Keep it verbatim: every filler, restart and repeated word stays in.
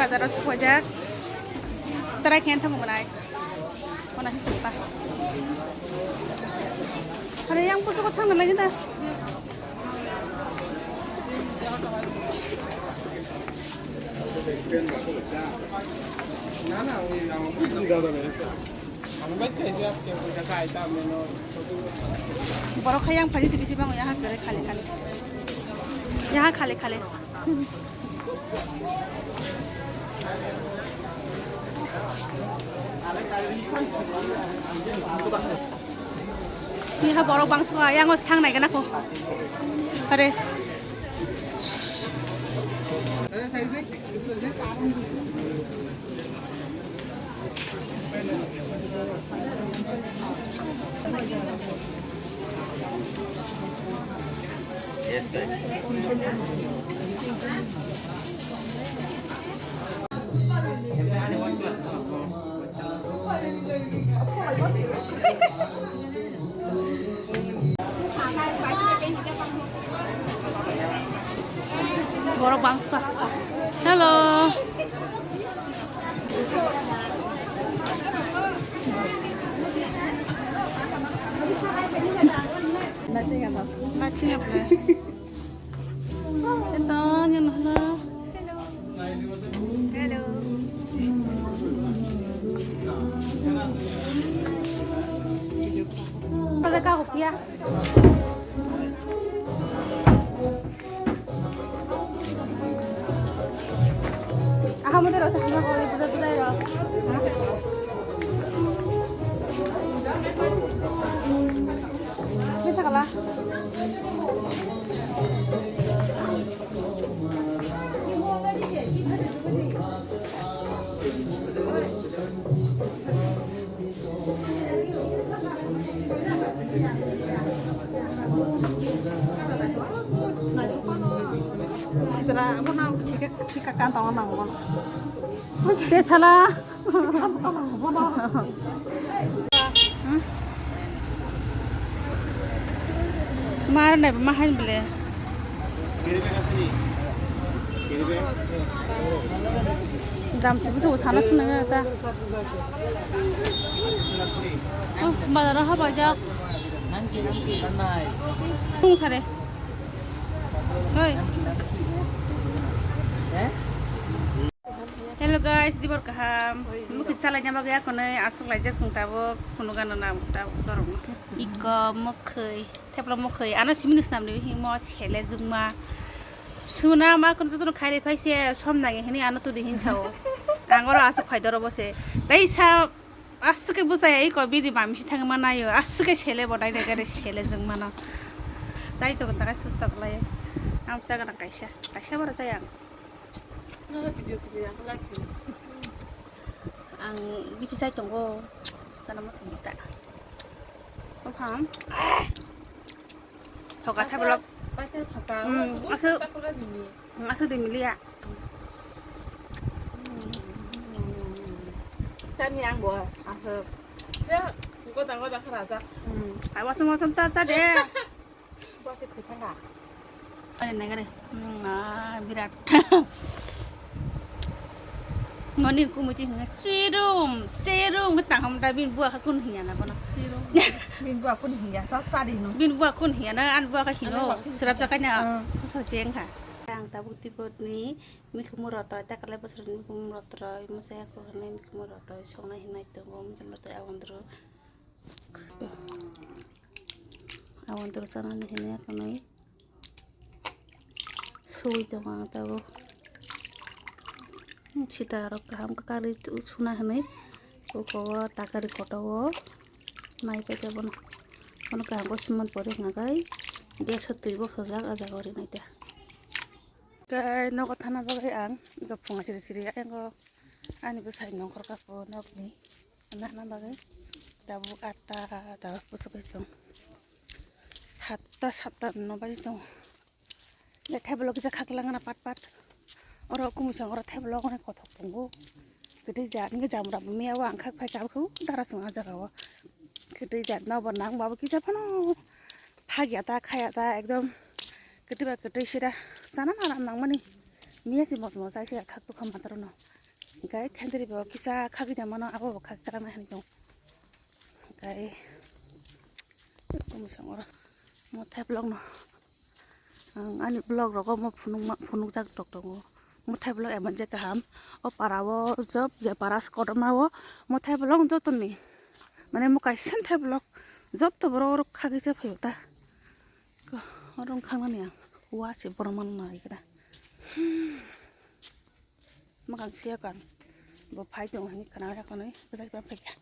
Bazar o sokojak. Tara khe thang manai. Mana sokpa. Are yang putu ko thang nalai da. Borok hai yang phai si bisi bang yaha kare khali khali. Yaha khali khali. Yaha borok bangsa yang os thang nai gana ko. Are. Borok bangsa. Hello. Matching apa? Ito, yan, hello. Hello. Pada ka kopiah. Aha mo dero sa hama ko dero dero. Bisa kala. Sitra, bono thika, thika kan tongo nang bono. Te sala. Hmm? Mar nai ma hain ble. Dam sibu sibu sana sunang ta. Oh, bazar ha bajak. Tung sare. Oi. Hello guys, dibor kaham. Mukhi chalai nyama gaya konoi asuk laijak sung tabuk phunuk gana na tabuk dorong. Iko mukhi, thepla mukhi. Ano simi nus namni himo sele jungma. Suna ma kun jotono khairi phaise som nangi hini ano tudi hin chao. Angoro asuk phai doro bose. Dai sa asuk ke busa ya iko bidi mami si thang ma nayo. Asuk ke sele bodai de gare sele jungma no. Sai to ta kaisa tok lai. Am sa gana kaisa. Kaisa bora sai ang. Ang biti chai tongo. Sana mo sumita. Ko phang. Thoka thablok. Paita thoka. Hmm, asu. Asu de milia. Chani ang bo. Asu. Ya, ko tango da khara da. Hmm. Ai wasung wasung ta sa de. Ani nagare. Hmm, ah, birat. Moni kumui ti hwnga serum, serum ke tang hamda bin bua kha kun hiya na bono. Serum. Bin bua kun hiya, sa sa di no. Bin bua kun hiya na, an bua kha hino. Ano bua kun hiya. Serap jakai na. Hmm. So jeng kha. Ang tabuk tibot ni mikhumu roto, ta kale bosor ni mikhumu roto, mo saya ko ne mikhumu roto, songna hinai to, mo mikhumu roto, awandro. Aboni toro chanani hinwi akonwi sui tongo ang tabuk. Sita aro kaham khe karwi suna hinwi uko o takari koto o naipaikha bono. Bono kaham khe simon pori hwnka khe gas o twi bosojak ah jagao rinai ta. Khe nogo thana bagwi ang ego phunga siri siri ego ani bwsai nongkhor kapo nokni nana bagwi tabuk atta tabuk bwswk bai tong satta satta no baji tongo le table o kisa khaklang na pat pat oro kumu song oro table o kothok tongo kwtwi ja nini jamra bo miya o ang khak phai tabuk dara song ah jaga o kwtwi ja nobo nang babo kisa phano. Phagya ta khaya ta ekdom kwtwi ba kwtwi sida chana na ram nangmani miya si mos mos ai sida khak tukha mataro no Hwnkhe thendri bo kisa khagwi tongmano, abo bo khagwi tongna hinwi tong. Hwnkhe tumi songora muthai vlog no. Ang ani vlog rogo mo phunukma, phunukjak tok tongo. Muthai vlog emon je kaham. O para o job je para se kotorma o muthai vlog jotoni. Mane mo kaisa muthai vlog joto borok oro khagwi se phaio ta. Ko, oro wngkha mani ang. Wa se borok mano nai khe da. Mwkhang suya kan. Bo phai tongo hinwi khna ya khwnwi bwsai phai kha.